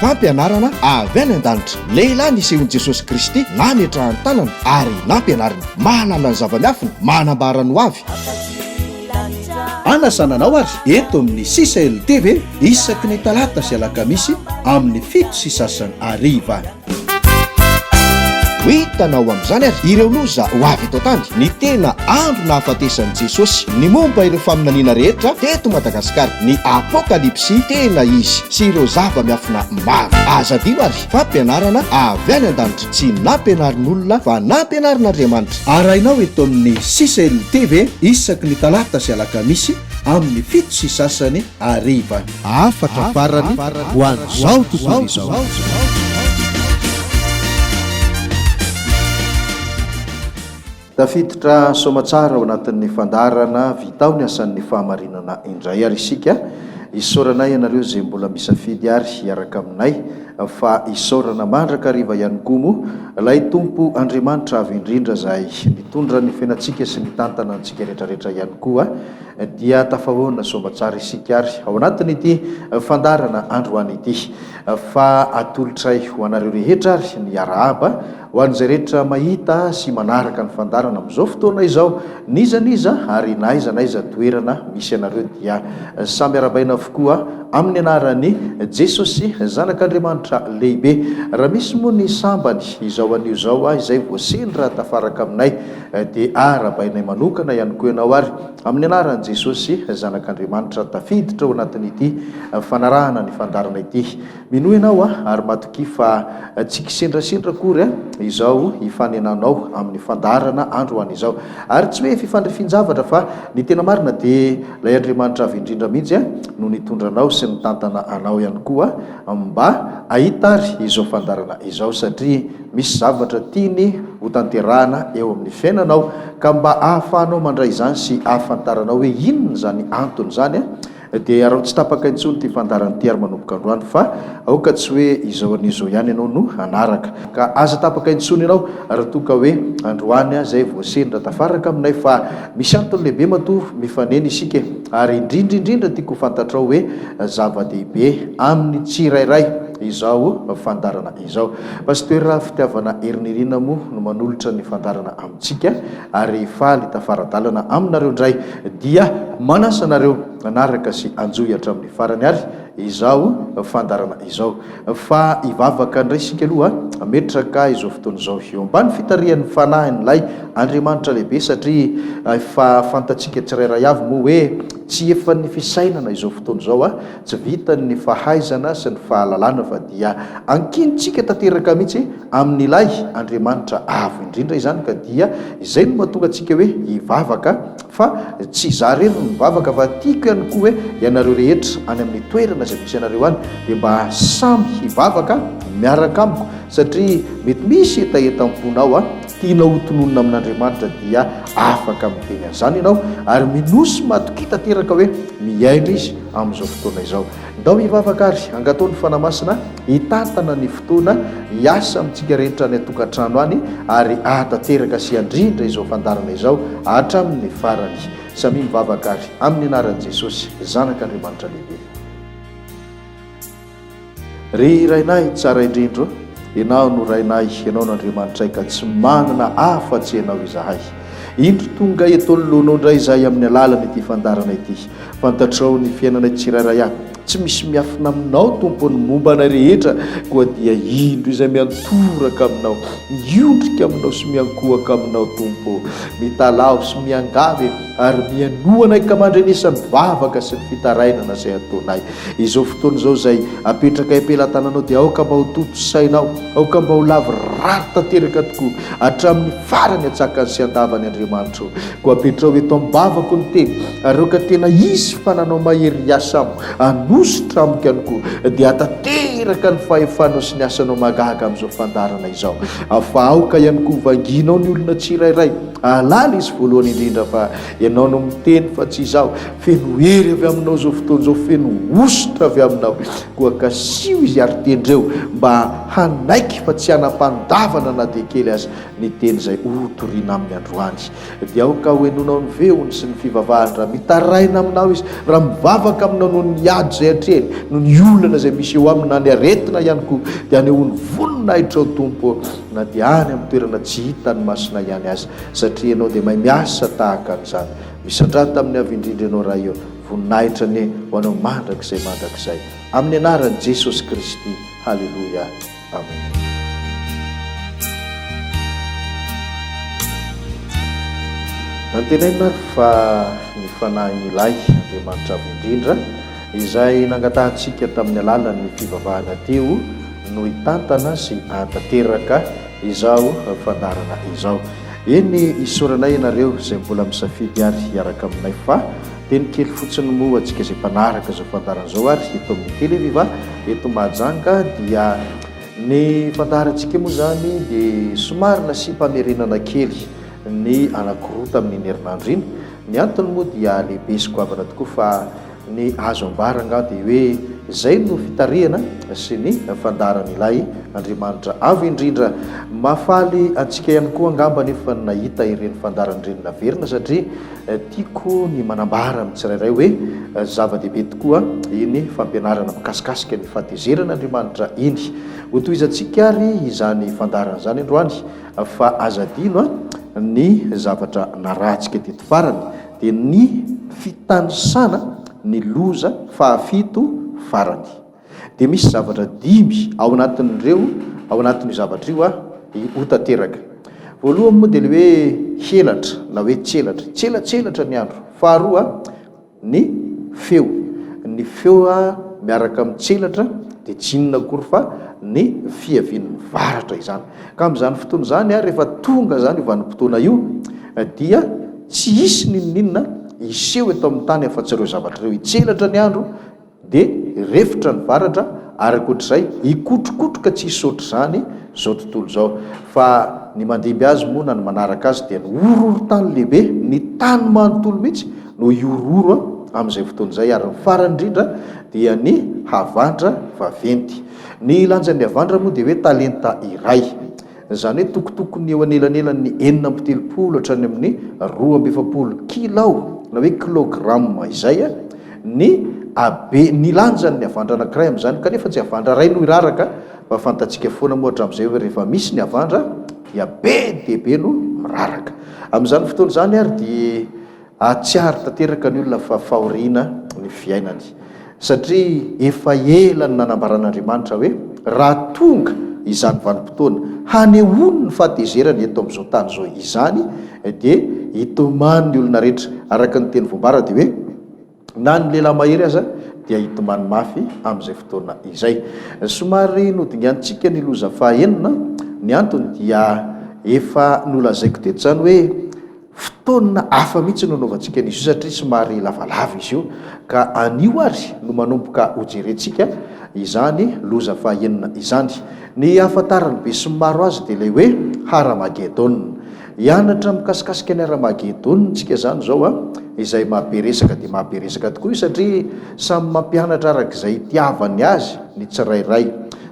Fampianarana avy any an-danitra. Lehilahy nisehoan'i Jesosy Kristy nametrahany tanana ary nampianariny. Mahalala ny zava-miafina, manambara ny ho avy. Anasana anao ary eto amin'ny Sisa LTV isaky ny talata sy alakamisy amin'ny 7:30 hariva. Ho hitanao amin'izany ary ireo loza ho avy eto an-tany, ny tena andro nahafatesan'i Jesosy, ny momba ireo faminaniana rehetra teto Madagasikara, ny Apokalypsy tena izy sy ireo zava-miafina maro. Aza adino ary fampianarana avy any an-danitra, tsy nampianarin'olona fa nampianarin'Andriamanitra. Arahinao eto amin'ny Sisa LTV isaky ny talata sy alakamisy amin'ny 7:30 hariva. Hafatra farany ho an'izao tontolo izao. Tafiditra soamatsara ao anatin'ny fandaharana Vitao ny asan'ny fahamarinana indray ary isika. Isaoranay ianareo izay mbola misafidy ary hiaraka aminay fa isaorana mandrakariva ihany koa moa ilay Tompo Andriamanitra Avo Indrindra izay nitondra ny fiainantsika sy nitantana antsika rehetrarehetra ihany koa dia tafahoana soamatsara isika ary ao anatin'ity fandaharana androany ity fa atolotray ho anareo rehetra ary ny arahaba ho an'izay rehetra mahita sy manaraka ny fandaharana amin'izao fotoana izao n'iza n'iza ary na aiza na aiza toerana misy anareo dia samy arahabaina avokoa amin'ny anaran'i Jesosy Zanak'Andriamanitra lehibe. Raha misy moa ny sambany izao anio izao izay vao sendra tafaraka aminay dia arahabainay manokana ihany koa ianao ary amin'ny anaran'i Jesosy Zanak'Andriamanitra tafiditra ao anatin'ity fanarahana ny fandaharana ity. Minoa ianao ary matokia fa tsy kisendrasendra akory izao hifanenanao amin'ny fandaharana androany izao. Ary tsy hoe fifandrifian-javatra fa ny tena marina dia ilay Andriamanitra Avo Indrindra mihitsy no nitondra anao sy nitantana anao ihany koa mba hahita ary izao fandaharana izao satria misy zavatra tiany hotanterahana eo amin'ny fiainanao ka mba ahafahanao mandray izany sy ahafantaranao hoe inona izany antony izany dia araho tsy tapaka intsony ity fandaharana ity ary manomboka androany fa aoka tsy hoe izao anio izao ihany ianao no hanaraka. Ka aza tapaka intsony ianao raha toa ka hoe androany izay vao sendra tafaraka aminay fa misy antony lehibe matoa mifanena isika e! Ary indrindra indrindra tiako ho fantatrao hoe zava-dehibe amin'ny tsirairay izao fandaharana izao. Pasteur Fitiavana Herinirina moa no manolotra ny fandaharana amintsika ary faly tafara-dalana aminareo indray dia manasa anareo hanaraka sy hanjohy hatramin'ny farany ary izao fandaharana izao. Fa hivavaka indray isika aloha hametraka izao fotoana izao eo ambany fitarihan'ny Fanahin'ilay Andriamanitra lehibe satria efa fantatsika tsirairay avy moa hoe tsy efan'ny fisainana izao fotoana izao, tsy vitan'ny fahaizana sy ny fahalalana fa dia ankinintsika tanteraka mihitsy amin'ilay Andriamanitra Avo Indrindra izany ka dia izay no mahatonga antsika hoe hivavaka fa tsy izaho irery no mivavaka fa tiako ihany koa hoe ianareo rehetra any amin'ny toerana izay misy anareo any dia mba samy hivavaka miaraka amiko satria mety misy hetahetam-ponao a tianao ho tononina amin'Andriamanitra dia afaka miteny an'izany ianao ary minoa sy matokia tanteraka hoe mihaino Izy amin'izao fotoana izao. Ndao hivavaka ary angataho ny Fanahy Masina hitantana ny fotoana hiasa amintsika rehetra any an-tokantrano any ary hahatanteraka sy handrindra izao fandaharana izao hatramin'ny farany. Samia mivavaka ary amin'ny anaran'i Jesosy Zanak'Andriamanitra lehibe. Ry Rainay tsara indrindra ô, Ianao no Rainay, Ianao no Andriamanitray ka tsy manana afa-tsy Ianao izahay. Indro tonga eto anoloanao indray izahay amin'ny alalan'ity fandaharana ity. Fantatrao ny fiainanay tsirairay avy. Tsy misy miafina aminao Tompo ny momba anay rehetra, koa dia indro izay miantoraka aminao, miondrika aminao sy miankohaka aminao Tompo. Mitalaho sy miangavy ary mihainoa anay ka mandrenesa ny vavaka sy ny fitarainana izay ataonay. Izao fotoana izao izay apetrakay am-pelatananao dia aoka mba ho tontosainao, aoka mba ho lavorary tanteraka tokoa hatramin'ny farany antsakany sy andavany Andriamanitra o. Koa apetraho eto am-bavako ny teny ary aoka tena hisy fananao mahery hiasa amiko, hanosotra amiko ihany koa, dia hahatanteraka ny fahefanao sy ny asanao mahagaga amin'izao fandaharana izao. Fa aoka ihany koa ho vangianao ny olona tsirairay. Hahalala izy voalohany indrindra fa Ianao no miteny fa tsy izaho. Feno hery avy Aminao izao fotoana izao, feno hosotra avy Aminao. Koa kasiho izy ary tendreo mba hanaiky fa tsy hanam-pandavana na dia kely aza ny teny izay hotorina aminy androany. Dia aoka hohenoinao ny feony sy ny fivavahany raha mitaraina aminao izy, raha mivavaka aminao noho ny ady izay atrehiny, noho ny olana izay misy eo aminy na ny aretina ihany koa, dia anehoany voninahitrao Tompo ô, na dia any amin'ny toerana tsy hitan'ny masonay ihany aza, satria Ianao dia mahay miasa tahaka an'izany. Misandrata amin'ny Avo Indrindra Ianao Ray ô, voninahitra anie ho Anao mandrakizay mandrakizay. Amin'ny anaran'i Jesosy Kristy, Haleloia. Amen. Nantenaina ary fa ny Fanahin'Ilay Andriamanitra Avo Indrindra, izay nangatahantsika tamin'ny alalan'ny fivavahana teo, no hitantana sy hahatanteraka izao fandaharana izao. Eny, isaoranay ianareo izay mbola misafidy ary hiaraka aminay fa teny kely fotsiny moa antsika izay mpanaraka izao fandaharana izao ary eto amin'ny Télé Viva eto Mahajanga dia ny fandaharantsika moa izany dia somary nasiam-pamerenana kely ny anankiroa tamin'iny herinandro iny. Ny antony moa dia lehibe sy goavana tokoa fa ny azo ambara angaha dia hoe izay no fitarihana sy ny fandaharan'ilay Andriamanitra Avo Indrindra. Mahafaly antsika ihany koa angamba anefa ny nahita ireny fandaharana ireny naverina satria Tiako ny manambara amin'ny tsirairay hoe zava-dehibe tokoa iny fampianarana mikasikasika ny fahatezeran'Andriamanitra iny. Hotohizantsika àry izany fandaharana izany androany, fa aza adino ny zavatra narahantsika teto farany, dia ny fitanisana ny loza fahafito farany. Dia misy zavatra dimy ao anatin'ireo, ao anatin'io zavatra io ho tanteraka. Voalohany moa dia ilay hoe helatra na hoe tselatra. Tselatselatra ny andro. Faharoa, ny feo. Ny feo miaraka amin'ny tselatra dia tsy inona akory fa ny fiavian'ny varatra izany. Ka amin'izany fotoana izany, rehefa tonga izany io vanim-potoana io, dia tsy hisy n'inon'inona hiseho eto amin'ny tany afa-tsy ireo zavatra ireo. Hitselatra ny andro, Dia refotra ny varatra ary ankoatr'izay hikotrokotroka tsy hisy ohatr'izany izao tontolo izao. Fa ny mandimby azy moa na ny manaraka azy dia ny horohorontany lehibe, ny tany manontolo mihitsy no hihorohoro amin'izay fotoana izay ary ny farany indrindra dia ny havandra vaventy. Ny lanjan'ny havandra moa dia hoe talenta iray. Izany hoe tokotokony eo anelanelan'ny 36 hatrany amin'ny 42 kilao na hoe kilograma izay ny habe, ny lanjan'ny havandra anankiray amin'izany, kanefa tsy havandra iray no hiraraka fa fantatsika foana moa hatramin'izay hoe rehefa misy ny havandra dia be dia be no miraraka. Amin'izany fotoana izany ary dia Hahatsiaro tanteraka ny olona fa fahoriana ny fiainany. Satria efa ela no nanambaran'Andriamanitra hoe raha tonga izany vanim-potoana hanehoany ny fahatezerany eto amin'izao tany izao izany dia hitomany ny olona rehetra. Araka ny teny voambara dia hoe na ny lehilahy mahery aza dia hitomany mafy amin'izay fotoana izay. Somary nodinganintsika ny loza fahaenina, ny antony dia efa nolazaiko teto izany hoe Fotoana hafa mihitsy no anaovantsika an'izy io satria somary lavalava izy io ka anio ary no manomboka hojerentsika izany loza fahaenina izany. Ny ahafantaran'ny besinimaro azy dia ilay hoe Haramagedona. Hianatra mikasikasika ny Haramagedona isika izany izao a, izay mahabe resaka dia mahabe resaka tokoa io satria samy mampianatra araka izay itiavany azy ny tsirairay.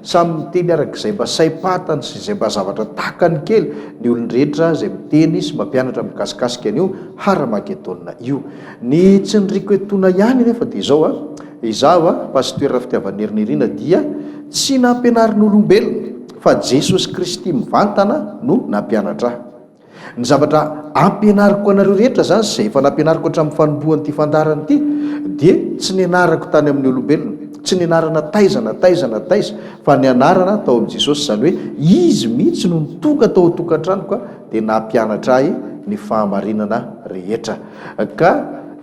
Samy miteny araka izay mba saim-patany sy izay mba zavatra takany kely ny olon-drehetra izay miteny sy mampianatra mikasikasika an'io Haramagedona io. Ny tsindriako etoana ihany anefa dia izao a, izaho a, Pasteur Rafitiavanerinirina dia tsy nampianarin'olombelona fa Jesosy Kristy mivantana no nampianatra ahy. Ny zavatra ampianariko anareo rehetra izany sy izay efa nampianariko hatramin'ny fanombohan'ity fandaharana ity dia tsy nianarako tany amin'ny olombelona, tsy nianarana taiza na taiza na taiza fa nianarana tao amin'i Jesosy, izany hoe Izy mihitsy no tonga tao an-tokantranoko dia nampianatra ahy ny fahamarinana rehetra. Ka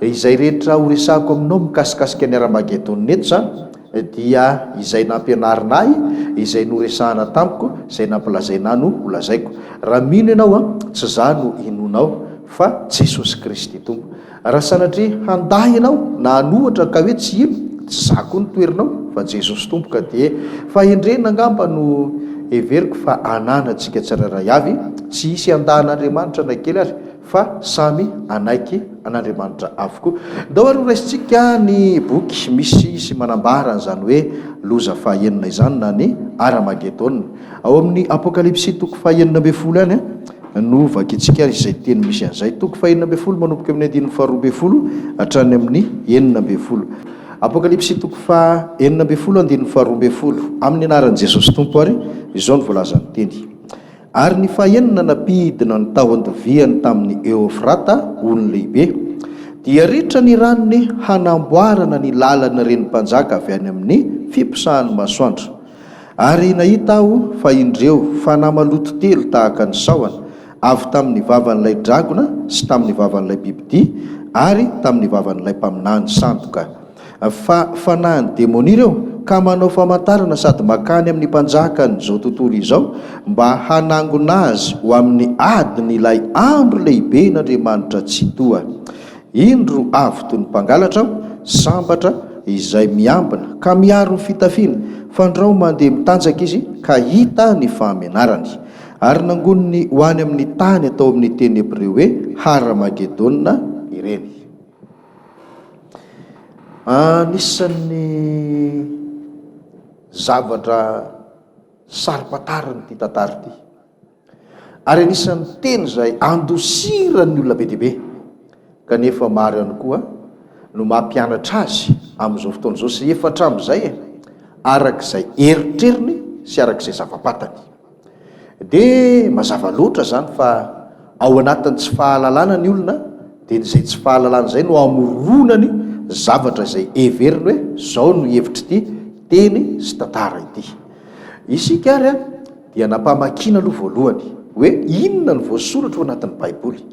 izay rehetra horesahako aminao mikasikasika ny Aramagedona eto izany Dia izay nampianarina ahy, izay noresahana tamiko, izay nampilazaina ahy no holazaiko. Raha mino ianao an, tsy izaho no inoanao, fa Jesosy Kristy Tompo. Raha sanatria handà ianao, na hanohatra ka hoe tsy hino, tsy izaho koa no toherinao, fa Jesosy Tompo. Ka dia fahendrena angamba no. heveriko fa ananantsika tsirairay avy, tsy hisy handà an'Andriamanitra na kely ary fa samy hanaiky an'Andriamanitra avokoa. Ndao ary ho raisintsika ny boky misy sy manambara an'izany hoe loza fahaenina izany na ny Aramagedona. Ao amin'ny Apokalypsy toko faha-16 ihany no vakintsika izay teny misy an'izay. Toko faha-16 manomboka amin'ny andininy faha-12 hatrany amin'ny 16. Apokalypsy toko faha-16 andininy faha-12. Amin'ny anaran'i Jesosy Tompo ary izao no voalazan'ny teny. Ary ny fahenina nampidina ny tahon-doviany tamin'i Eofrata, ony lehibe, dia ritra ny ranony hanamboarana ny lalan'ireny mpanjaka avy any amin'ny fiposahan'ny masoandro. Ary nahita aho fa indreo fanahy maloto telo tahaka ny sahona, avy tamin'ny vavan'ilay dragona sy tamin'ny vavan'ilay bibidia ary tamin'ny vavan'ilay mpaminany sandoka. Fa fanahin'ny demonia ireo, ka manao famantarana sady mankany amin'ny mpanjakan'izao tontolo izao mba hanangona azy ho amin'ny adin'ilay andro lehiben'Andriamanitra Tsitoha. Indro avy toy ny mpangalatra aho, sambatra izay miambina ka miaro ny fitafiany, fandrao mandeha mitanjaka izy ka hita ny fahamenarany. Ary nangoniny ho any amin'ny tany atao amin'ny teny hebreo hoe Hara-magedona ireny. Anisan'ny zavatra saro-pantarina ity tantara ity. Ary anisan'ny teny izay andosiran'ny olona be dia be, kanefa maro ihany koa no mampianatra azy amin'izao fotoana izao sy efa hatramin'izay e, araka izay eritreriny sy araka izay zava-pantany. Dia mazava loatra izany fa ao anatin'ny tsy fahalalana ny olona, dia izay tsy fahalalana izay no amoronany zavatra izay heveriny hoe izao no hevitr'ity teny sy tantara ity. Isika ary dia nampamakiana aloha voalohany hoe inona no voasoratra ao anatin'ny Baiboly.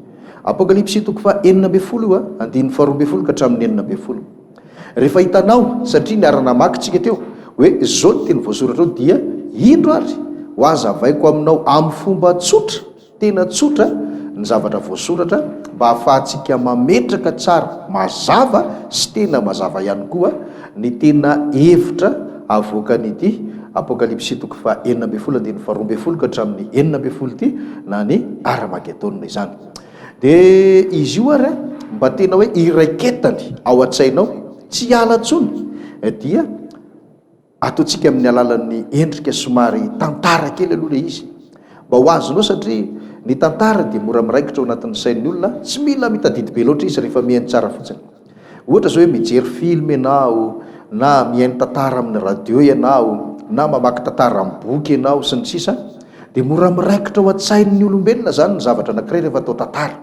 Apokalypsy toko faha 16 io, andininy faha 12 ka hatramin'ny 16. Rehefa hitanao, satria niara-namaky tsika teo, hoe izao ny teny voasoratra ao dia indro ary ho hazavaiko aminao amin'ny fomba tsotra, Tena tsotra ny zavatra voasoratra mba hahafahantsika mametraka tsara, mazava sy tena mazava ihany koa ny tena hevitra avoakan'ity Apokalypsy toko faha 16 andininy faha 12 ka hatramin'ny 16 ity na ny Aramagedona izany. Dia izy io ary mba tena hoe iraiketany ao an-tsainao, tsy hiala intsony dia Ataontsika amin'ny alalan'ny endrika somary tantara kely aloha ilay izy mba ho azonao satria ny tantara dia mora miraikitra ao anatin'ny sain'ny olona, tsy mila mitadidy be loatra izy rehefa mihaino tsara fotsiny. Ohatra izao hoe mijery film ianao na mihaino tantara amin'ny radio ianao na mamaky tantara amin'ny boky ianao sy ny sisa dia mora miraikitra ao an-tsain'ny olombelona izany ny zavatra anankiray rehefa atao tantara.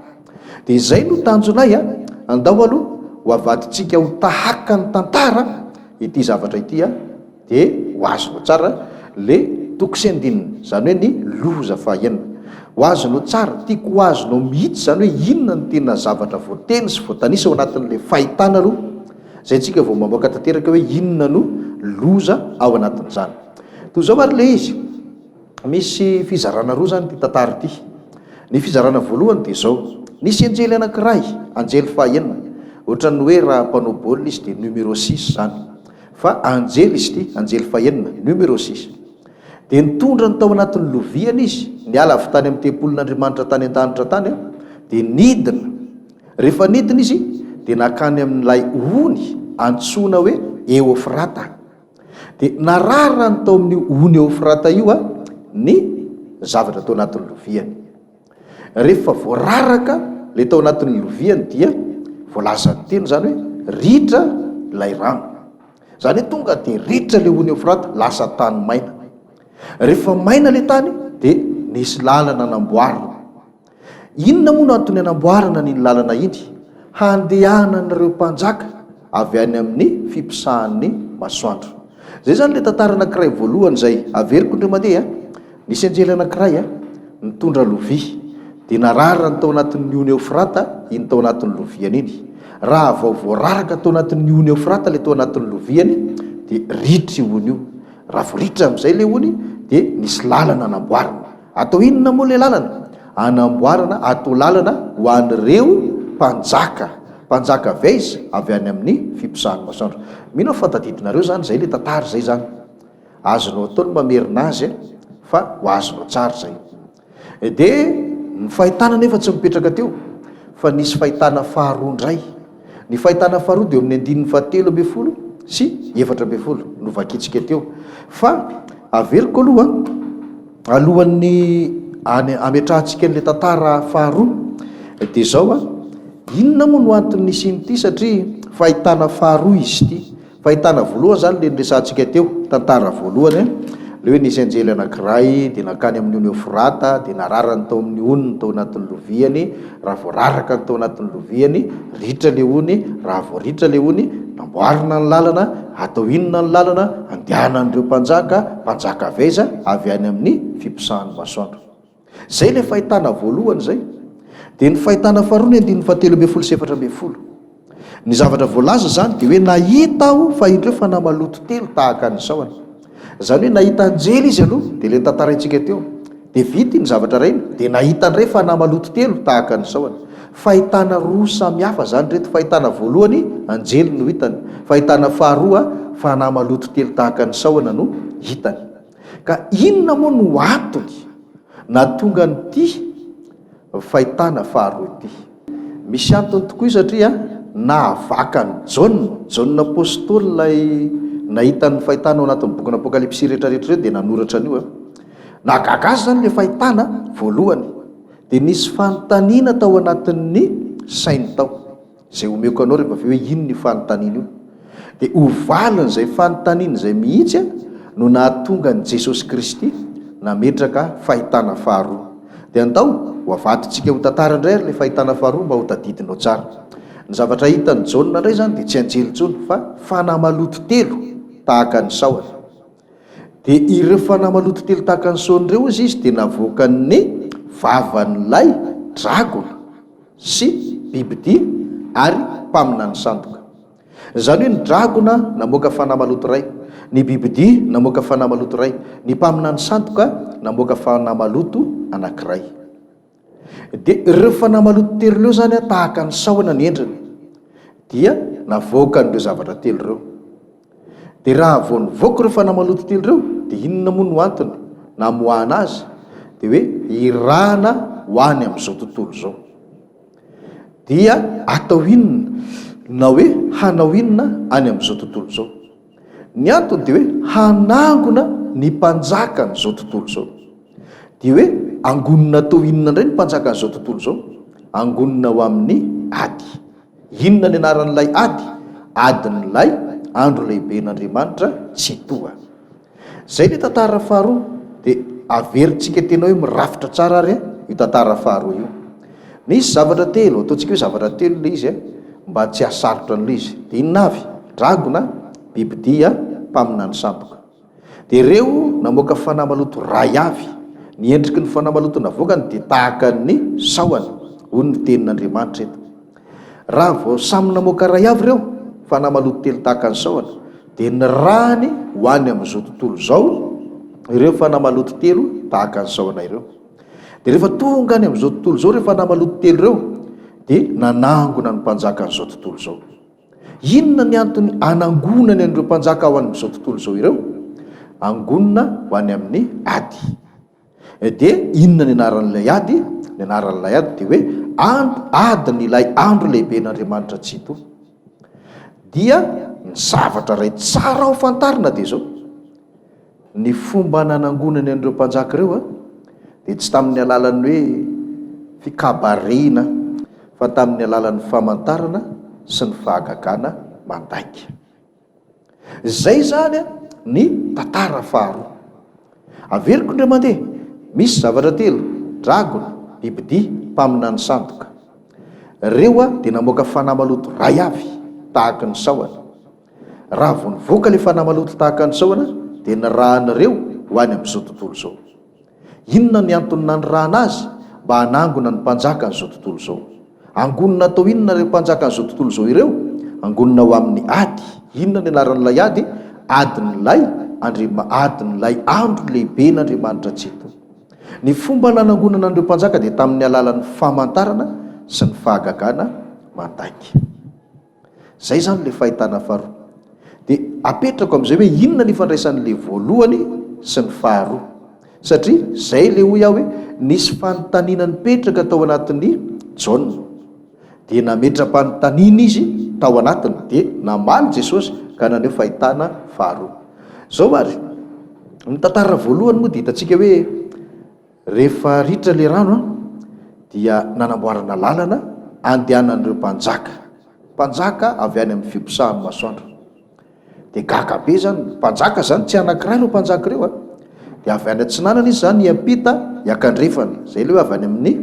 Dia izay no tanjonay a! Andao aloha ho avadintsika ho tahaka ny tantara Ity zavatra ity a de ho azonao tsara le toko sy andininy, zany hoe ny loza fahaenina. Ho azonao tsara, tiako ho azonao mihitsy zany hoe inona no tena zavatra voateny sy voatanisa ao anatin'le fahitana aloha, zay tsika vao mamoaka tanteraka hoe inona no loza ao anatin'izany. Toy izao ary le izy, misy fizarana roa zany ity tantara ity. Ny fizarana voalohany dia izao, nisy anjely anankiray, anjely fahaenina, ohatran'ny hoe raha mpanao baolina izy dia numéro six izany, fa anjely izy ity, anjely fahenina, numéro six. Dia nitondra ny tao anatin'ny loviany izy, niala avy tany amin'ny tempolin'Andriamanitra tany an-danitra tany, dia nidina. Rehefa nidina izy, dia nankany amin'ilay ony antsoina hoe Eofrata. Dia nararany tao amin'io ony Eofrata io ny zavatra tao anatin'ny loviany. Rehefa voararaka ilay tao anatin'ny loviany dia voalazan'ny teny izany hoe ritra ilay rano. Izany hoe tonga dia ritra ilay ony Eofrata, lasa tany maina. Rehefa maina ilay tany dia nisy lalana namboarina. Inona moa no antony anamboarana an'iny lalana iny? Handehanan'ireo mpanjaka avy any amin'ny fiposahan'ny masoandro. Izay izany ilay tantara anankiray voalohany izay averiko indray mandeha. Nisy anjely anankiray nitondra lovia, dia nararany tao anatin'ny ony Eofrata iny tao anatin'ny loviany iny. Raha vao voararaka tao anatin'ny ony Eofrata ilay tao anatin'ny loviany, dia ritra io ony io. Raha vao ritra amin'izay ilay ony, dia nisy lalana namboarina. Atao inona moa ilay lalana? Anamboarana, atao lalana ho an'ireo mpanjaka. Mpanjaka avy aiza? Avy any amin'ny fiposahan'ny masoandro. Mino aho fa tadidinareo izany, izay ilay tantara izay izany. Azonao atao ny mamerina azy, Fa ho azonao tsara izay. Dia ny fahitana anefa tsy mipetraka teo fa nisy fahitana faharoa indray. Ny fahitana faharoa dia eo amin'ny andininy fahatelo ambinifolo sy 14 no vakintsika teo. Fa averiko aloha, alohan'ny hametrahantsika an'ilay tantara faharoa dia izao an, inona moa no antony nisian'ity satria fahitana faharoa izy ity. Fahitana voalohany izany ilay niresahantsika teo, tantara voalohany, ilay hoe nisy anjely anankiray dia nankany amin'ny ony Eofrata dia nararany tao amin'ny ony ny tao anatin'ny loviany, raha vao raraka ny tao anatin'ny loviany, ritra ilay ony, raha vao ritra ilay ony, namboarina ny lalana, atao inona ny lalana? Andehanan'ireo mpanjaka, mpanjaka avy aiza? Avy any amin'ny fiposahan'ny masoandro. Izay ilay fahitana voalohany izay. Dia ny fahitana faharoa ny andininy fahatelo ambinifolo sy 14. Ny zavatra voalaza izany dia hoe nahita aho fa indreo fanahy maloto telo tahaka ny sahona. Izany hoe nahita anjely izy aloha, dia ilay notantaraintsika teo. Dia vita iny zavatra iray iny, dia nahita indray fanahy maloto telo tahaka ny sahona. Fahitana roa samy hafa izany ireto. Fahitana voalohany, anjely no hitany. Fahitana faharoa, fanahy maloto telo tahaka ny sahona no hitany. Ka inona moa no antony nahatonga an'ity fahitana faharoa ity? Misy antony tokoa io satria nahavaka an'i Jaona, Jaona Apostoly ilay nahita ny fahitana ao anatin'ny bokin'ny Apokalypsy rehetrarehetra ireo dia nanoratra an'io. Nahagaga azy izany ilay fahitana voalohany. Dia nisy fanontaniana tao anatin'ny sainy tao. Izay omeko anao rehefa avy eo hoe inona io fanontaniana io. Dia ho valin'izay fanontaniana izay mihitsy no nahatonga an'i Jesosy Kristy nametraka fahitana faharoa. Dia andao ho avadintsika ho tantara indray ary ilay fahitana faharoa mba ho tadidinao tsara. Ny zavatra hitan'i Jaona indray izany dia tsy anjely intsony fa fanahy maloto telo tahaka ny sahona. Dia ireo fanahy maloto telo tahaka ny sahona ireo hozy izy dia navoakan'ny vavan'ilay dragona. sy bibidia ary mpaminany sandoka. Izany hoe ny dragona namoaka fanahy maloto iray, ny bibidia namoaka fanahy maloto iray, ny mpaminany sandoka namoaka fanahy maloto anankiray. Dia ireo fanahy maloto telo ireo izany tahaka ny sahona ny endriny, dia navoakan'ireo zavatra telo ireo. Dia raha vao nivoaka ireo fanahy maloto telo ireo, dia inona moa no antony namoahana azy? Dia hoe hirahana ho any amin'izao tontolo izao. Dia atao inona? Na hoe hanao inona any amin'izao tontolo izao? Ny antony dia hoe hanangona ny mpanjakan'izao tontolo izao. Dia hoe angonina atao inona indray ny mpanjakan'izao tontolo izao? Angonina ho amin'ny ady. Inona ny anaran'ilay ady? Adin'ilay andro lehiben'Andriamanitra Tsitoha. Izay ilay tantara faharoa, dia averintsika tena hoe mirafitra tsara ary io tantara faharoa io. Nisy zavatra telo, ataontsika hoe zavatra telo ilay izy mba tsy hahasarotra an'ilay izy. Dia inona avy? Dragona, bibidia, mpaminany sandoka. Dia ireo namoaka fanahy maloto iray avy. Ny endriky ny fanahy maloto navoakany dia tahaka ny sahona, hoy ny tenin'Andriamanitra eto. Raha vao samy namoaka iray avy ireo, fanahy maloto telo tahaka ny sahona, dia nirahany ho any amin'izao tontolo izao ireo fanahy maloto telo tahaka ny sahona ireo. Dia rehefa tonga any amin'izao tontolo izao ireo fanahy maloto telo ireo, dia nanangona ny mpanjakan'izao tontolo izao. Inona ny antony anangonany an'ireo mpanjaka ao amin'izao tontolo izao ireo? Angonina ho any amin'ny ady. Dia inona ny anaran'ilay ady? Ny anaran'ilay ady dia hoe andro adin'ilay andro lehiben'Andriamanitra Tsitoha. Dia ny zavatra iray tsara ho fantarina dia izao, Ny fomba nanangonany an'ireo mpanjaka ireo dia tsy tamin'ny alalan'ny hoe fikabariana fa tamin'ny alalan'ny famantarana sy ny fahagagana mandainga. Izay izany ny tantara faharoa. Averiko indray mandeha, misy zavatra telo, dragona, bibidia, mpaminany sandoka. Ireo dia namoaka fanahy maloto iray avy, tahaka ny sahona. Raha vao nivoaka ilay fanahy maloto tahaka ny sahona, dia nirahan'ireo ho any amin'izao tontolo izao. Inona ny antony nanirahana azy? Mba hanangona ny mpanjakan'izao tontolo izao. Angonina atao inona ireo mpanjakan'izao tontolo izao ireo? Angonina ho amin'ny ady. Inona ny anaran'ilay ady? Adin'ilay Andriama, adin'ilay andro lehiben'Andriamanitra Tsitoha. Ny fomba nanangonana an'ireo mpanjaka dia tamin'ny alalan'ny famantarana sy ny fahagagana mandainga. Zay zany le fahitana faharoa. De apetrako amizay hoe inona ny ifandraisan'le voalohany sy ny faharoa. Satria izay ilay hoy aho hoe nisy fanontaniana nipetraka tao anatin'i Jaona. Dia nametra-panontaniana izy tao anatiny, dia namaly Jesosy ka naneho fahitana faharoa. Izao ary, ny tantara voalohany moa dia hitantsika hoe rehefa ritra ilay rano dia nanamboarana lalana andehanan'ireo mpanjaka, mpanjaka avy any amin'ny fiposahan'ny masoandro. Dia gaga be zany, mpanjaka zany tsy anankiray ireo mpanjaka ireo a. Dia avy any atsinanana izy zany hiampita hiakandrefana, zay ilay hoe avy any amin'ny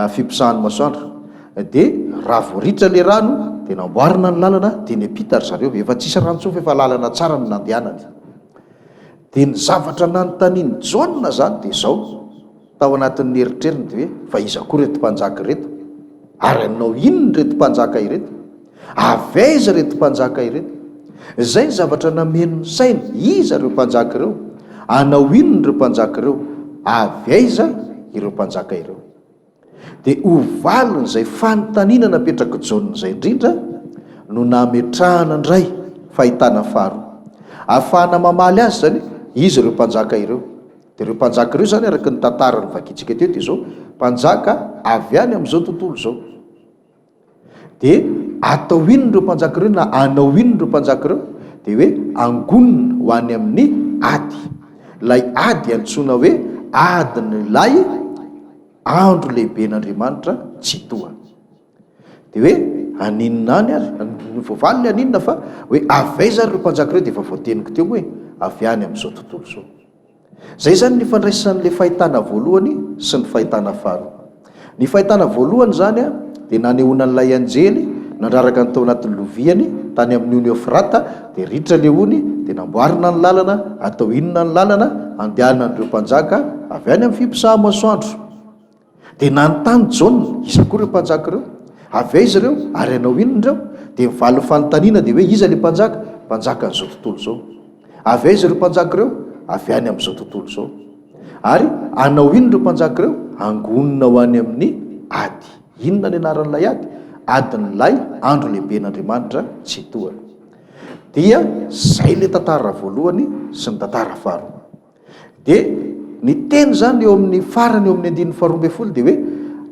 fiposahan'ny masoandro. Dia raha vao ritra ilay rano dia namboarina ny lalana dia niampita ry zareo, efa tsisy rano intsony fa efa lalana tsara no nandehanany. Dia ny zavatra nanontanian'i Jaona zany dia izao, Tao anatin'ny eritreriny dia hoe, fa iza koa ireto mpanjaka ireto? Ary hanao inona ireto mpanjaka ireto? Avy aiza ireto mpanjaka ireto? Izay ny zavatra nameno ny sainy, iza ireo mpanjaka ireo? Hanao inona ireo mpanjaka ireo? Avy aiza ireo mpanjaka ireo? Dia ho valin'izay fanontaniana napetrak'i Jaona izay indrindra no nametrahana indray fahitana faharoa. Ahafahana mamaly azy izany hoe, iza ireo mpanjaka ireo? Dia ireo mpanjaka ireo izany araka ny tantara novakintsika teo dia izao, mpanjaka avy any amin'izao tontolo izao. Dia atao inona ireo mpanjaka ireo na hanao inona ireo mpanjaka ireo? Dia hoe angonina ho any amin'ny ady. Ilay ady antsoina hoe adin'ilay andro lehiben'Andriamanitra Tsitoha. Dia hoe haninona any ary? Ny voavaly ilay haninona fa hoe avy aiza ary ireo mpanjaka ireo dia efa voateniko teo moa e, avy any amin'izao tontolo izao. Izay izany ny ifandraisan'ilay fahitana voalohany sy ny fahitana faharoa. Ny fahitana voalohany izany dia nanehoana an'ilay anjely nandraraka ny tao anatin'ny loviany tany amin'ny ony Eofrata, dia ritra ilay ony, dia namboarina ny lalana, atao inona ny lalana? Andehanan'ireo mpanjaka avy any amin'ny fiposaha-masoandro. Dia nanontany Jaona, Iza koa ireo mpanjaka ireo? Avy aiza ireo? Ary hanao inona ireo? Dia ny valin'ny fanontaniana dia hoe, Iza ilay mpanjaka? Mpanjakan'izao tontolo izao. Avy aiza ireo mpanjaka ireo? Avy any amin'izao tontolo izao. Ary hanao inona ireo mpanjaka ireo? Hangonina ho any amin'ny ady. Inona ny anaran'ilay ady? Adin'ilay andro lehiben'Andriamanitra Tsitoha. Dia izay ilay tantara voalohany sy ny tantara faharoa. Dia ny teny izany eo amin'ny farany eo amin'ny andininy faharoa ambin'ny folo dia hoe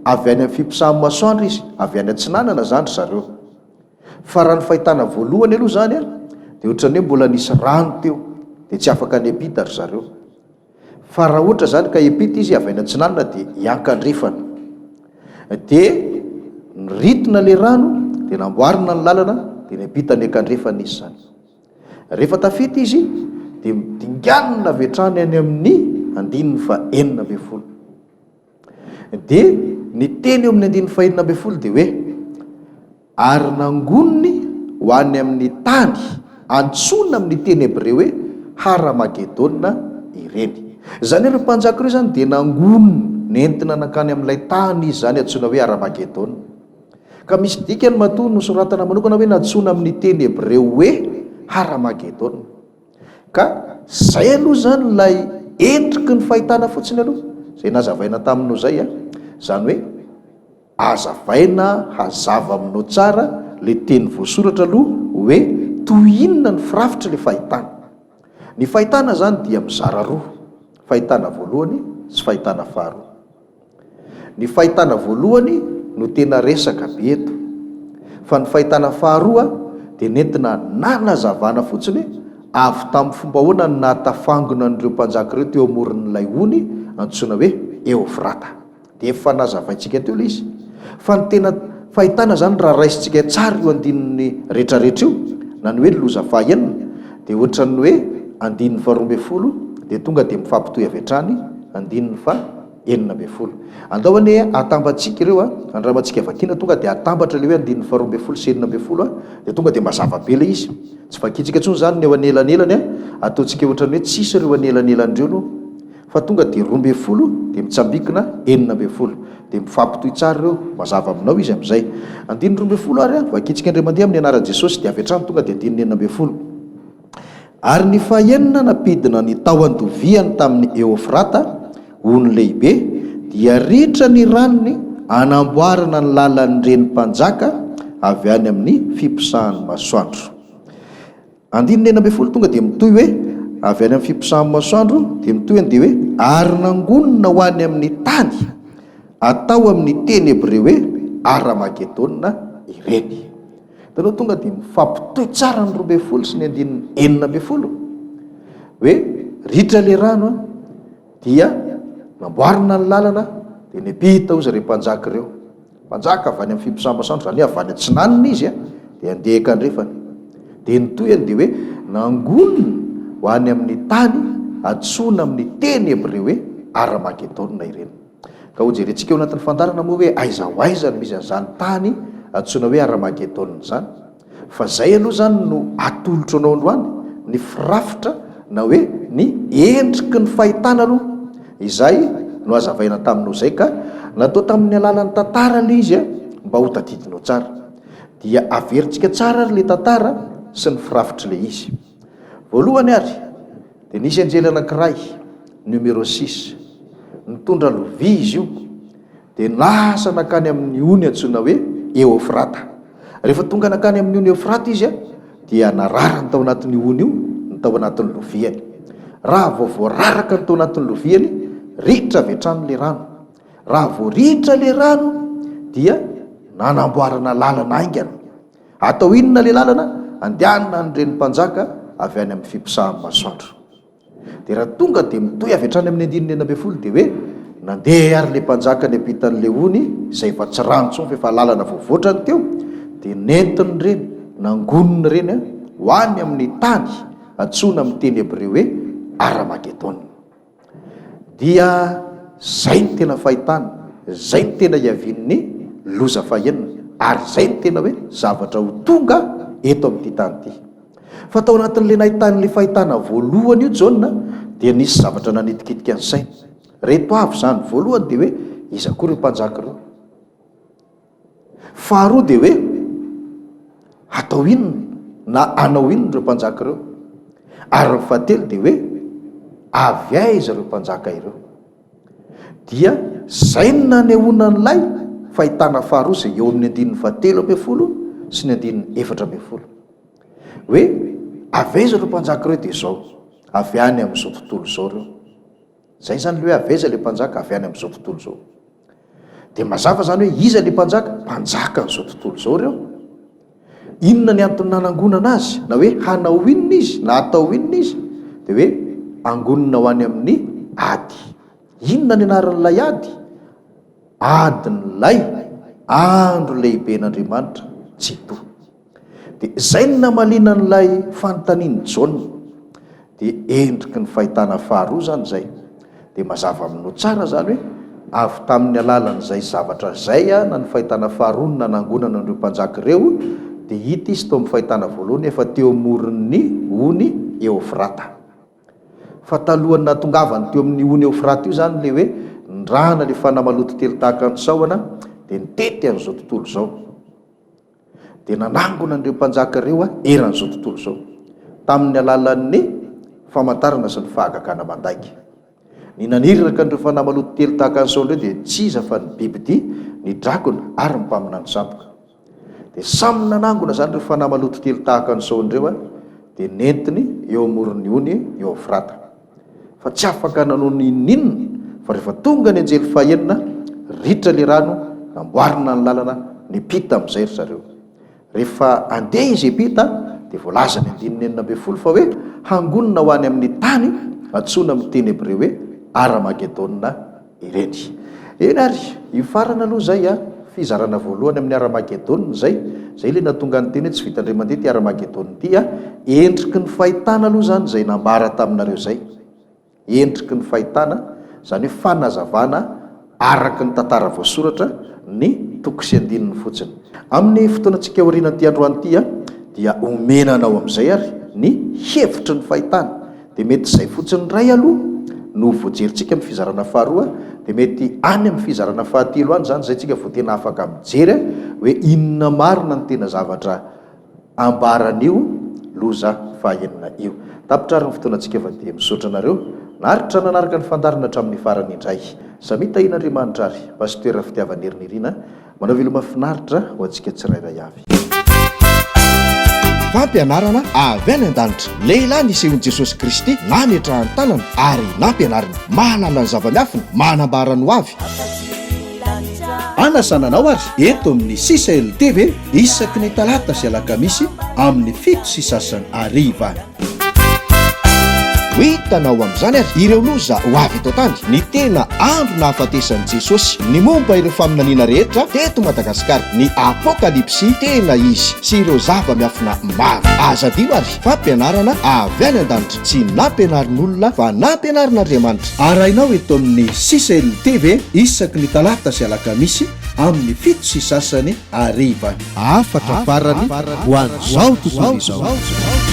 avy any amin'ny fiposahan'ny masoandro izy, avy any atsinanana izany ry zareo. Fa raha ny fahitana voalohany aloha izany an, dia ohatran'ny hoe mbola nisy rano teo, dia tsy afaka niampita ry zareo. Fa raha ohatra izany ka hiampita izy avy any atsinanana dia hiankandrefana. Dia niritona ilay rano, dia namboarina ny lalana, dia niampita niankandrefana izy izany. Rehefa tafita izy dia dinganina avy hatrany any amin'ny andininy faha-16. Dia ny teny eo amin'ny andininy faha-16 dia hoe, Ary nangoniny ho any amin'ny tany antsoina amin'ny teny hebreo hoe Hara-magedona ireny. Izany hoe ireo mpanjaka ireo izany dia nangonina, nentina nankany amin'ilay tany izy izany antsoina hoe Hara-magedona. Ka misy dikany matoa nosoratana manokana hoe nantsoina amin'ny teny hebreo hoe Haramagedona. Ka zay aloha zany ilay endriky ny fahitana fotsiny aloha, zay nazavaina taminao zay a. Zany hoe azavaina hazava aminao tsara le teny voasoratra aloha hoe toy inona ny firafitry le fahitana. Ny fahitana zany dia mizara roa, fahitana voalohany sy fahitana faharoa. Ny fahitana voalohany no tena resaka be eto, fa ny fahitana faharoa dia nentina nanazavana fotsiny hoe avy tamin'ny fomba ahoana no nahatafangona an'ireo mpanjaka ireo teo amoron'ilay ony antsoina hoe Eofrata. Dia efa nazavaintsika teo ilay izy. Fa ny tena fahitana izany raha raisintsika tsara io andininy rehetrarehetra io, na ny hoe loza fahaenina, dia ohatran'ny hoe andininy faharoa ambin'ny folo dia tonga dia mifampitohy avy hatrany andininy faha 16. Andao anie atambatsika ireo a, andramantsika vakiana tonga dia atambatra ilay hoe andininy faharoa ambin'ny folo sy 16 a, dia tonga dia mazava be ilay izy. Tsy vakintsika intsony izany ny eo anelanelany a, ataontsika ohatran'ny hoe tsisy ireo anelanelany ireo aloha fa tonga dia 12 dia mitsambikina 16. Dia mifampitohy tsara ireo, mazava aminao izy amin'izay. Andininy 12 ary a, vakintsika indray mandeha amin'ny anaran'i Jesosy dia avy hatrany tonga dia andininy 16. Ary ny fahenina nampidina ny tao an-doviany tamin'i Eofrata, ony lehibe, dia ritra ny ranony hanamboarana ny lalan'ny reny mpanjaka avy any amin'ny fiposahan'ny masoandro. Andininy 16 tonga dia mitohy hoe, avy any amin'ny fiposahan'ny masoandro, dia mitohy any dia hoe ary nangonina ho any amin'ny tany atao amin'ny teny hebreo hoe Aramagedona ireny. Hitanao tonga dia mifampitohy tsara ny 12 sy ny andininy 16 hoe ritra ilay rano an, dia namboarina ny lalana dia niampita hozy ireo mpanjaka ireo. Mpanjaka avy any amin'ny fiposaha-masoandro, izany hoe avy any atsinanana izy an, dia handeha ankandrefana. Dia ny tohiny dia hoe nangonina ho any amin'ny tany antsoina amin'ny teny hebreo hoe Aramagedona ireny. Ka hojerentsika ao anatin'ny fandaharana moa hoe aiza ho aiza no misy an'izany tany antsoina hoe Aramagedona izany. Fa izay aloha izany no atolotro anao androany, ny firafitra na hoe ny endriky ny fahitana aloha izay nohazavaina taminao izay ka natao tamin'ny alalan'ny tantara ilay izy mba ho tadidinao tsara. Dia averintsika tsara ary ilay tantara sy ny firafitr'ilay izy. Voalohany ary dia nisy anjely anankiray, numéro six, nitondra lovia izy io, dia lasa nankany amin'ny ony antsoina hoe Eofrata. Rehefa tonga nankany amin'ny ony Eofrata izy, dia nararany tao anatin'io ony io ny tao anatin'ny loviany. Raha vao voararaka ny tao anatin'ny loviany, ritra avy hatrany ilay rano. Raha vao ritra ilay rano, dia nanamboarana lalana haingana. Atao inona ilay lalana? Andehanana an'ireny mpanjaka avy any amin'ny fiposahan'ny masoandro. Dia raha tonga dia mitohy avy hatrany amin'ny andininy 16 dia hoe, Nandeha ary ilay mpanjaka niampita an'ilay ony, izay efa tsy rano intsony fa efa lalana voavoatra ny teo, dia nentiny ireny, nangoniny ireny ho any amin'ny tany antsoina amin'ny teny hebreo hoe Aramagedona. Dia izay no tena fahitana, izay no tena hiavian'ny loza fahenina, ary izay no tena hoe zavatra ho tonga eto amin'ity tany ity. Fa tao anatin'ilay nahitany ilay fahitana voalohany io Jaona dia nisy zavatra nanitikitika ny sainy. Reto avy izany, voalohany dia hoe iza koa ireo mpanjaka ireo? Faharoa dia hoe hatao inona na hanao inona ireo mpanjaka ireo? Ary ny fahatelo dia hoe avy aiza ireo mpanjaka ireo? Dia izay no nanehoana an'ilay fahitana faharoa izay eo amin'ny andininy fahatelo ambin'ny folo sy ny andininy 14. Hoe avy aiza ireo mpanjaka ireo dia izao, avy any amin'izao tontolo izao ireo. Izay izany ilay hoe avy aiza ilay mpanjaka, avy any amin'izao tontolo izao. Dia mazava izany hoe iza ilay mpanjaka? Mpanjakan'izao tontolo izao ireo. Inona ny antony nanangonana azy? Na hoe hanao inona izy? Na hatao inona izy? Dia hoe angonina ho any amin'ny ady. Inona ny anaran'ilay ady? Adin'ilay andro lehiben'Andriamanitra Tsitoha. Dia izay no namaliana an'ilay fanontanian'i Jaona. Dia endriky ny fahitana faharoa izany izay. Dia mazava aminao tsara izany hoe avy tamin'ny alalan'izay zavatra izay na ny fahitana faharoa no nanangonana an'ireo mpanjaka ireo, dia hita izy tao amin'ny fahitana voalohany efa teo amoron'ny ony Eofrata. Fa talohan'ny nahatongavany teo amin'ny ony Eofrata io izany ilay hoe nirahana ilay fanahy maloto telo tahaka ny sahona dia nitety an'izao tontolo izao. dia nanangona an'ireo mpanjaka ireo eran'izao tontolo izao, tamin'ny alalan'ny famantarana sy ny fahagagana mandainga. Ny naniraka an'ireo fanahy maloto telo tahaka an'i Saoly ireo dia tsy iza fa ny bibidia, ny dragona ary ny mpaminany sandoka. Dia samy nanangona izany ireo fanahy maloto telo tahaka an'i Saoly ireo, dia nentiny eo amoron'ny ony Eofrata. Fa tsy afaka nanao n'inon'inona, fa rehefa tonga ny anjely fahenina, ritra ilay rano, namboarina ny lalana, niampita amin'izay ry zareo. Rehefa handeha izy hiampita, dia voalaza ny andininy 16 fa hoe hangonina ho any amin'ny tany antsoina amin'ny teny hebreo hoe Aramagedona ireny. Eny ary, hifarana aloha izay a, fizarana voalohany amin'ny Aramagedona izay, izay ilay nahatonga ny teny hoe tsy vita indray mandeha ity Aramagedona ity a, endriky ny fahitana aloha izany izay nambara taminareo izay, endriky ny fahitana, izany hoe fanazavana araka ny tantara voasoratra ny toko sy andininy fotsiny. Amin'ny fotoanantsika aorianan'ity androany ity a, dia omena anao amin'izay ary ny hevitry ny fahitana. Dia mety izay fotsiny indray aloha no voajerintsika amin'ny fizarana faharoa, dia mety any amin'ny fizarana fahatelo any izany izay tsika vao tena afaka mijery hoe inona marina ny tena zavatra ambaran'io loza fahaenina io. Tapitra ary ny fotoanantsika fa dia misaotra anareo naharitra nanaraka ny fandaharana hatramin'ny farany indray. Samia tahian'Andriamanitra ary Pasteur Fitiavan'Herinirina manao veloma finaritra ho antsika tsirairay avy. Fampianarana avy any an-danitra. Lehilahy nisehoan'i Jesosy Kristy nametrahany tanana ary nampianariny. Mahalala ny zava-miafina, manambara ny ho avy. Anasana anao ary eto amin'ny Sisa LTV isaky ny talata sy alakamisy amin'ny 7:30 hariva. Ho hitanao amin'izany ary ireo loza ho avy eto an-tany, ny tena andro nahafatesan'i Jesosy, ny momba ireo faminaniana rehetra teto Madagasikara, ny Apokalypsy tena izy sy ireo zava-miafina maro. Aza adino ary fampianarana avy any an-danitra, tsy nampianarin'olona fa nampianarin'Andriamanitra. Arahinao eto amin'ny Sisa LTV isaky ny talata sy alakamisy amin'ny 7:30 hariva. Hafatra farany ho an'izao tontolo izao.